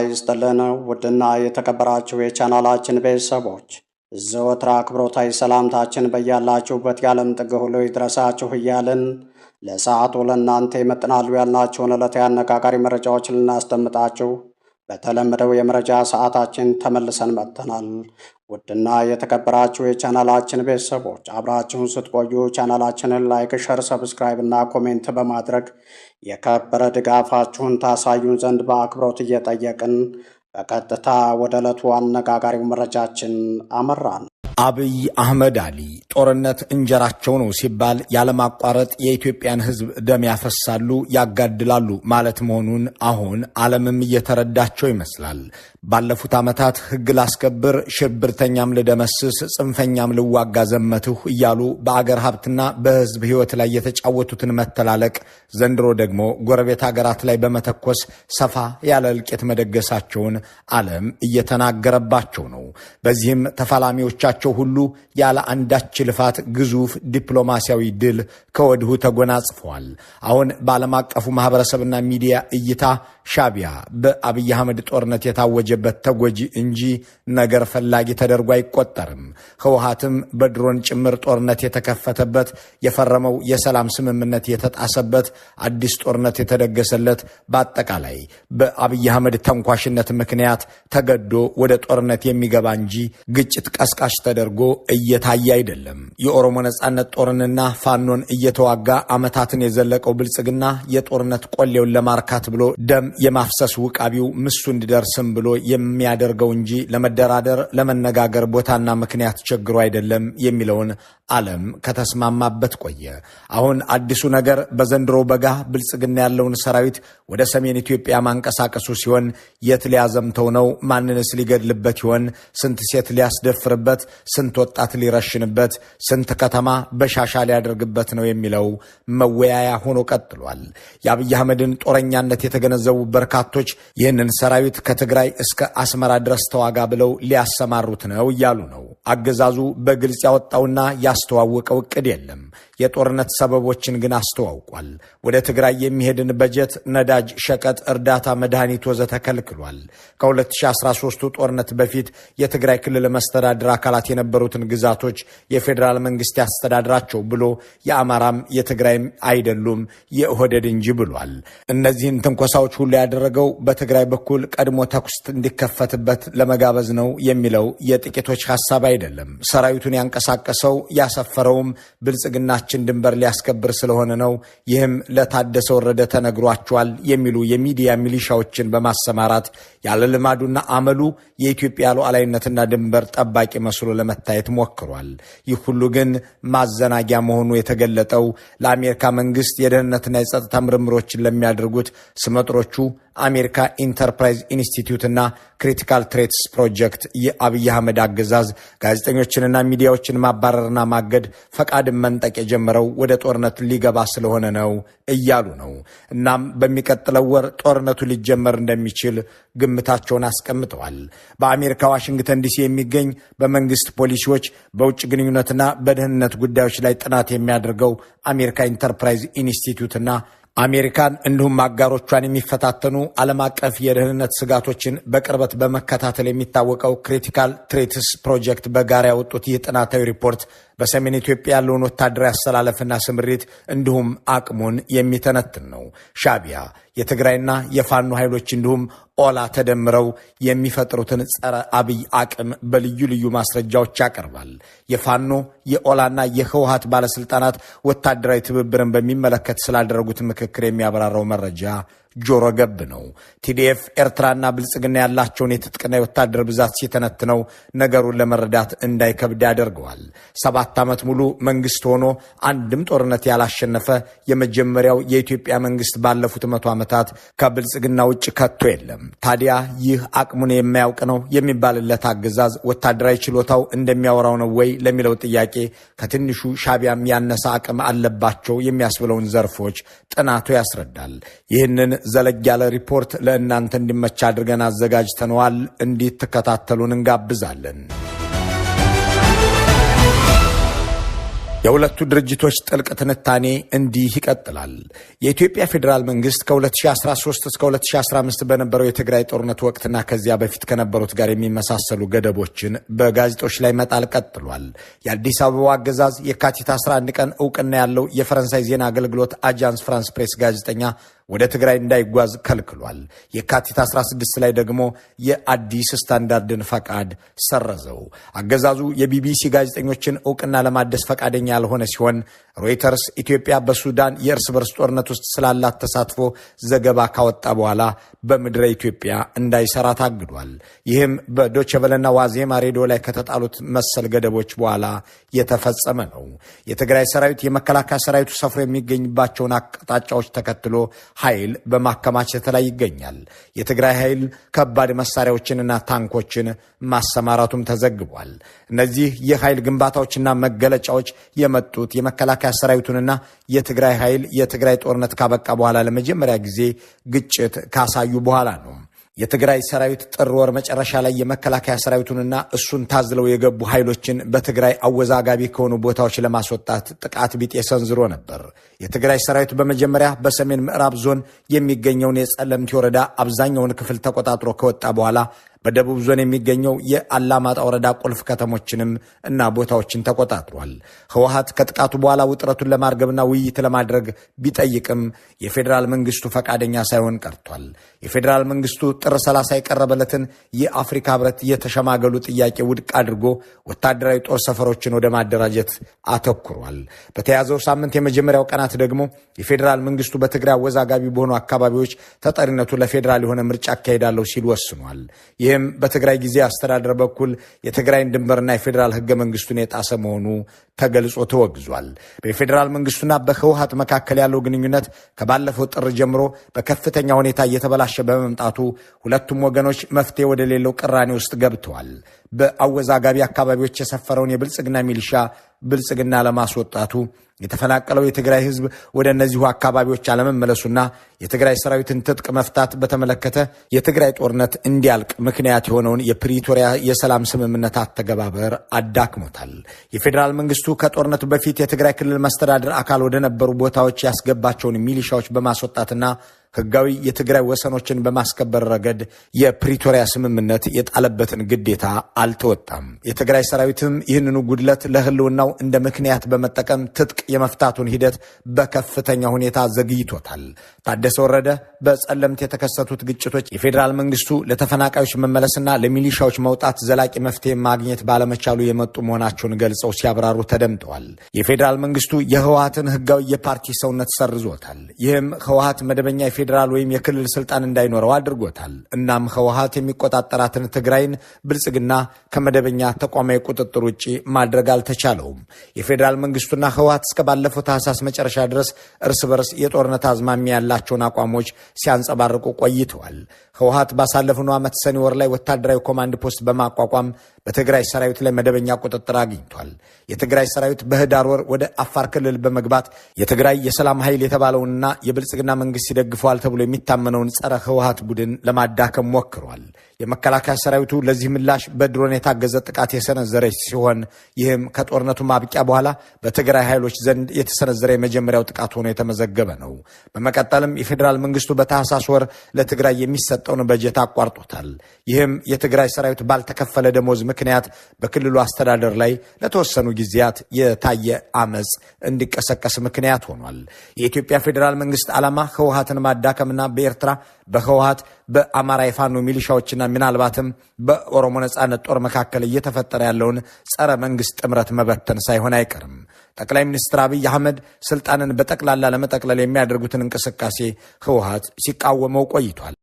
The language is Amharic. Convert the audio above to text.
ይስጥልን። ውድና የተከበራችሁ የቻናላችን ቤተሰቦች፣ ዘወትር አክብሮታዊ ሰላምታችን በያላችሁበት የዓለም ጥግ ሁሉ ይድረሳችሁ እያልን ለሰዓቱ ለእናንተ ይመጥናሉ ያልናቸውን ዕለታዊ አነጋጋሪ መረጃዎችን ልናስደምጣችሁ በተለመደው የመረጃ ሰዓታችን ተመልሰን መጥተናል። ውድና የተከበራችሁ የቻናላችን ቤተሰቦች፣ አብራችሁን ስትቆዩ ቻናላችንን like፣ share፣ subscribe እና comment በማድረግ የከበረ ድጋፋችሁን ታሳዩን ዘንድ በአክብሮት እየጠየቅን በቀጥታ ወደ ዕለቱ አነጋጋሪው መረጃችን አመራን። አብይ አህመድ አሊ ጦርነት እንጀራቸው ነው ሲባል ያለማቋረጥ የኢትዮጵያን ሕዝብ ደም ያፈሳሉ፣ ያጋድላሉ ማለት መሆኑን አሁን ዓለምም እየተረዳቸው ይመስላል። ባለፉት ዓመታት ሕግ ላስከብር፣ ሽብርተኛም ልደመስስ፣ ጽንፈኛም ልዋጋ ዘመትሁ እያሉ በአገር ሀብትና በሕዝብ ሕይወት ላይ የተጫወቱትን መተላለቅ ዘንድሮ ደግሞ ጎረቤት አገራት ላይ በመተኮስ ሰፋ ያለ እልቂት መደገሳቸውን ዓለም እየተናገረባቸው ነው። በዚህም ተፋላሚዎቻቸው ሁሉ ያለ አንዳች ልፋት ግዙፍ ዲፕሎማሲያዊ ድል ከወዲሁ ተጎናጽፈዋል። አሁን በዓለም አቀፉ ማህበረሰብና ሚዲያ እይታ ሻቢያ በአብይ አህመድ ጦርነት የታወጀበት ተጎጂ እንጂ ነገር ፈላጊ ተደርጎ አይቆጠርም። ህወሓትም በድሮን ጭምር ጦርነት የተከፈተበት፣ የፈረመው የሰላም ስምምነት የተጣሰበት፣ አዲስ ጦርነት የተደገሰለት፣ በአጠቃላይ በአብይ አህመድ ተንኳሽነት ምክንያት ተገዶ ወደ ጦርነት የሚገባ እንጂ ግጭት ቀስቃሽ ተደርጎ እየታየ አይደለም። የኦሮሞ ነጻነት ጦርንና ፋኖን እየተዋጋ ዓመታትን የዘለቀው ብልጽግና የጦርነት ቆሌውን ለማርካት ብሎ ደም የማፍሰስ ውቃቢው ምሱ እንዲደርስም ብሎ የሚያደርገው እንጂ ለመደራደር ለመነጋገር ቦታና ምክንያት ቸግሮ አይደለም የሚለውን ዓለም ከተስማማበት ቆየ። አሁን አዲሱ ነገር በዘንድሮ በጋ ብልጽግና ያለውን ሰራዊት ወደ ሰሜን ኢትዮጵያ ማንቀሳቀሱ ሲሆን የት ሊያዘምተው ነው? ማንንስ ሊገድልበት ይሆን? ስንት ሴት ሊያስደፍርበት፣ ስንት ወጣት ሊረሽንበት፣ ስንት ከተማ በሻሻ ሊያደርግበት ነው የሚለው መወያያ ሆኖ ቀጥሏል። የአብይ አህመድን ጦረኛነት የተገነዘቡ በርካቶች ይህንን ሰራዊት ከትግራይ እስከ አስመራ ድረስ ተዋጋ ብለው ሊያሰማሩት ነው እያሉ ነው። አገዛዙ በግልጽ ያወጣውና ያስተዋወቀው እቅድ የለም። የጦርነት ሰበቦችን ግን አስተዋውቋል። ወደ ትግራይ የሚሄድን በጀት፣ ነዳጅ፣ ሸቀጥ፣ እርዳታ፣ መድኃኒት ወዘተ ከልክሏል። ከ2013ቱ ጦርነት በፊት የትግራይ ክልል መስተዳድር አካላት የነበሩትን ግዛቶች የፌዴራል መንግስት ያስተዳድራቸው ብሎ የአማራም የትግራይም አይደሉም የኦህዴድ እንጂ ብሏል። እነዚህን ትንኮሳዎች ሁሉ ያደረገው በትግራይ በኩል ቀድሞ ተኩስ እንዲከፈትበት ለመጋበዝ ነው የሚለው የጥቂቶች ሀሳብ አይደለም። ሰራዊቱን ያንቀሳቀሰው ያሰፈረውም ብልጽግናችን ድንበር ሊያስከብር ስለሆነ ነው። ይህም ለታደሰ ወረደ ተነግሯቸዋል የሚሉ የሚዲያ ሚሊሻዎችን በማሰማራት ያለ ልማዱና አመሉ የኢትዮጵያ ሉዓላዊነትና ድንበር ጠባቂ መስሎ ለመታየት ሞክሯል። ይህ ሁሉ ግን ማዘናጊያ መሆኑ የተገለጠው ለአሜሪካ መንግስት የደህንነትና የጸጥታ ምርምሮችን ለሚያደርጉት ስመጥሮቹ አሜሪካ ኢንተርፕራይዝ ኢንስቲትዩትና ክሪቲካል ትሬትስ ፕሮጀክት የአብይ አህመድ አገዛዝ ጋዜጠኞችንና ሚዲያዎችን ማባረርና ማገድ፣ ፈቃድን መንጠቅ የጀመረው ወደ ጦርነት ሊገባ ስለሆነ ነው እያሉ ነው። እናም በሚቀጥለው ወር ጦርነቱ ሊጀመር እንደሚችል ግምታቸውን አስቀምጠዋል። በአሜሪካ ዋሽንግተን ዲሲ የሚገኝ በመንግስት ፖሊሲዎች፣ በውጭ ግንኙነትና በደህንነት ጉዳዮች ላይ ጥናት የሚያደርገው አሜሪካ ኢንተርፕራይዝ ኢንስቲትዩትና አሜሪካን እንዲሁም አጋሮቿን የሚፈታተኑ ዓለም አቀፍ የደህንነት ስጋቶችን በቅርበት በመከታተል የሚታወቀው ክሪቲካል ትሬትስ ፕሮጀክት በጋራ ያወጡት ይህ ጥናታዊ ሪፖርት በሰሜን ኢትዮጵያ ያለውን ወታደራዊ አሰላለፍና ስምሪት እንዲሁም አቅሙን የሚተነትን ነው። ሻቢያ፣ የትግራይና የፋኖ ኃይሎች እንዲሁም ኦላ ተደምረው የሚፈጥሩትን ጸረ አብይ አቅም በልዩ ልዩ ማስረጃዎች ያቀርባል። የፋኖ፣ የኦላና የህወሀት ባለስልጣናት ወታደራዊ ትብብርን በሚመለከት ስላደረጉት ምክክር የሚያብራራው መረጃ ጆሮ ገብ ነው። ቲዲኤፍ፣ ኤርትራና ብልጽግና ያላቸውን የትጥቅና የወታደር ብዛት ሲተነትነው ነገሩን ለመረዳት እንዳይከብድ ያደርገዋል። 7 ዓመት ሙሉ መንግስት ሆኖ አንድም ጦርነት ያላሸነፈ የመጀመሪያው የኢትዮጵያ መንግስት ባለፉት 100 ዓመታት ከብልጽግና ውጭ ከቶ የለም። ታዲያ ይህ አቅሙን የማያውቅ ነው የሚባልለት አገዛዝ ወታደራዊ ችሎታው እንደሚያወራው ነው ወይ ለሚለው ጥያቄ ከትንሹ ሻቢያም ያነሰ አቅም አለባቸው የሚያስብለውን ዘርፎች ጥናቱ ያስረዳል። ይህንን ዘለግ ያለ ሪፖርት ለእናንተ እንዲመች አድርገን አዘጋጅተነዋል። እንዲትከታተሉን እንጋብዛለን። የሁለቱ ድርጅቶች ጥልቅ ትንታኔ እንዲህ ይቀጥላል። የኢትዮጵያ ፌዴራል መንግስት ከ2013 እስከ 2015 በነበረው የትግራይ ጦርነት ወቅትና ከዚያ በፊት ከነበሩት ጋር የሚመሳሰሉ ገደቦችን በጋዜጦች ላይ መጣል ቀጥሏል። የአዲስ አበባው አገዛዝ የካቲት 11 ቀን እውቅና ያለው የፈረንሳይ ዜና አገልግሎት አጃንስ ፍራንስ ፕሬስ ጋዜጠኛ ወደ ትግራይ እንዳይጓዝ ከልክሏል። የካቲት 16 ላይ ደግሞ የአዲስ ስታንዳርድን ፈቃድ ሰረዘው። አገዛዙ የቢቢሲ ጋዜጠኞችን እውቅና ለማደስ ፈቃደኛ ያልሆነ ሲሆን ሮይተርስ ኢትዮጵያ በሱዳን የእርስ በርስ ጦርነት ውስጥ ስላላት ተሳትፎ ዘገባ ካወጣ በኋላ በምድረ ኢትዮጵያ እንዳይሰራ ታግዷል። ይህም በዶቸቨለና ዋዜማ ሬዲዮ ላይ ከተጣሉት መሰል ገደቦች በኋላ የተፈጸመ ነው። የትግራይ ሰራዊት የመከላከያ ሰራዊቱ ሰፍሮ የሚገኝባቸውን አቅጣጫዎች ተከትሎ ኃይል በማከማቸት ላይ ይገኛል። የትግራይ ኃይል ከባድ መሳሪያዎችንና ታንኮችን ማሰማራቱም ተዘግቧል። እነዚህ የኃይል ግንባታዎችና መገለጫዎች የመጡት የመከላከያ ሰራዊቱንና የትግራይ ኃይል የትግራይ ጦርነት ካበቃ በኋላ ለመጀመሪያ ጊዜ ግጭት ካሳዩ በኋላ ነው። የትግራይ ሰራዊት ጥር ወር መጨረሻ ላይ የመከላከያ ሰራዊቱንና እሱን ታዝለው የገቡ ኃይሎችን በትግራይ አወዛጋቢ ከሆኑ ቦታዎች ለማስወጣት ጥቃት ቢጤ ሰንዝሮ ነበር። የትግራይ ሰራዊት በመጀመሪያ በሰሜን ምዕራብ ዞን የሚገኘውን የጸለምቲ ወረዳ አብዛኛውን ክፍል ተቆጣጥሮ ከወጣ በኋላ በደቡብ ዞን የሚገኘው የአላማጣ ወረዳ ቁልፍ ከተሞችንም እና ቦታዎችን ተቆጣጥሯል። ህወሓት ከጥቃቱ በኋላ ውጥረቱን ለማርገብና ውይይት ለማድረግ ቢጠይቅም የፌዴራል መንግስቱ ፈቃደኛ ሳይሆን ቀርቷል። የፌዴራል መንግስቱ ጥር 30 የቀረበለትን የአፍሪካ ህብረት የተሸማገሉ ጥያቄ ውድቅ አድርጎ ወታደራዊ ጦር ሰፈሮችን ወደ ማደራጀት አተኩሯል። በተያዘው ሳምንት የመጀመሪያው ቀናት ደግሞ የፌዴራል መንግስቱ በትግራይ አወዛጋቢ በሆኑ አካባቢዎች ተጠሪነቱ ለፌዴራል የሆነ ምርጫ አካሄዳለሁ ሲል ወስኗል። ይህም በትግራይ ጊዜ አስተዳደር በኩል የትግራይን ድንበርና የፌዴራል ህገ መንግስቱን የጣሰ መሆኑ ተገልጾ ተወግዟል። በፌዴራል መንግስቱና በህወሓት መካከል ያለው ግንኙነት ከባለፈው ጥር ጀምሮ በከፍተኛ ሁኔታ እየተበላሸ በመምጣቱ ሁለቱም ወገኖች መፍትሄ ወደሌለው ቅራኔ ውስጥ ገብተዋል። በአወዛጋቢ አካባቢዎች የሰፈረውን የብልጽግና ሚሊሻ ብልጽግና ለማስወጣቱ የተፈናቀለው የትግራይ ህዝብ ወደ እነዚሁ አካባቢዎች አለመመለሱና የትግራይ ሰራዊትን ትጥቅ መፍታት በተመለከተ የትግራይ ጦርነት እንዲያልቅ ምክንያት የሆነውን የፕሪቶሪያ የሰላም ስምምነት አተገባበር አዳክሞታል። የፌዴራል መንግስቱ ከጦርነቱ በፊት የትግራይ ክልል መስተዳድር አካል ወደ ነበሩ ቦታዎች ያስገባቸውን ሚሊሻዎች በማስወጣትና ህጋዊ የትግራይ ወሰኖችን በማስከበር ረገድ የፕሪቶሪያ ስምምነት የጣለበትን ግዴታ አልተወጣም። የትግራይ ሰራዊትም ይህንኑ ጉድለት ለህልውናው እንደ ምክንያት በመጠቀም ትጥቅ የመፍታቱን ሂደት በከፍተኛ ሁኔታ ዘግይቶታል። ታደሰ ወረደ በጸለምት የተከሰቱት ግጭቶች የፌዴራል መንግስቱ ለተፈናቃዮች መመለስና ለሚሊሻዎች መውጣት ዘላቂ መፍትሄ ማግኘት ባለመቻሉ የመጡ መሆናቸውን ገልጸው ሲያብራሩ ተደምጠዋል። የፌዴራል መንግስቱ የህወሓትን ህጋዊ የፓርቲ ሰውነት ሰርዞታል። ይህም ህወሓት መደበኛ የፌዴራል ወይም የክልል ስልጣን እንዳይኖረው አድርጎታል። እናም ህወሓት የሚቆጣጠራትን ትግራይን ብልጽግና ከመደበኛ ተቋማዊ ቁጥጥር ውጭ ማድረግ አልተቻለውም። የፌዴራል መንግስቱና ህወሓት እስከ ባለፈው ታህሳስ መጨረሻ ድረስ እርስ በርስ የጦርነት አዝማሚያ ያላቸውን አቋሞች ሲያንጸባርቁ ቆይተዋል። ህወሓት ባሳለፍነው ዓመት ሰኔ ወር ላይ ወታደራዊ ኮማንድ ፖስት በማቋቋም በትግራይ ሰራዊት ላይ መደበኛ ቁጥጥር አግኝቷል። የትግራይ ሰራዊት በህዳር ወር ወደ አፋር ክልል በመግባት የትግራይ የሰላም ኃይል የተባለውንና የብልጽግና መንግስት ይደግፈዋል ተብሎ የሚታመነውን ጸረ ህወሓት ቡድን ለማዳከም ሞክሯል። የመከላከያ ሰራዊቱ ለዚህ ምላሽ በድሮን የታገዘ ጥቃት የሰነዘረ ሲሆን ይህም ከጦርነቱ ማብቂያ በኋላ በትግራይ ኃይሎች ዘንድ የተሰነዘረ የመጀመሪያው ጥቃት ሆኖ የተመዘገበ ነው። በመቀጠልም የፌዴራል መንግስቱ በታህሳስ ወር ለትግራይ የሚሰጠውን በጀት አቋርጦታል። ይህም የትግራይ ሰራዊት ባልተከፈለ ደሞዝ ምክንያት በክልሉ አስተዳደር ላይ ለተወሰኑ ጊዜያት የታየ አመፅ እንዲቀሰቀስ ምክንያት ሆኗል። የኢትዮጵያ ፌዴራል መንግስት ዓላማ ህወሓትን ማዳከምና በኤርትራ በህወሓት በአማራ የፋኖ ሚሊሻዎችና ምናልባትም በኦሮሞ ነጻነት ጦር መካከል እየተፈጠረ ያለውን ጸረ መንግስት ጥምረት መበተን ሳይሆን አይቀርም። ጠቅላይ ሚኒስትር አብይ አህመድ ስልጣንን በጠቅላላ ለመጠቅለል የሚያደርጉትን እንቅስቃሴ ህወሓት ሲቃወመው ቆይቷል።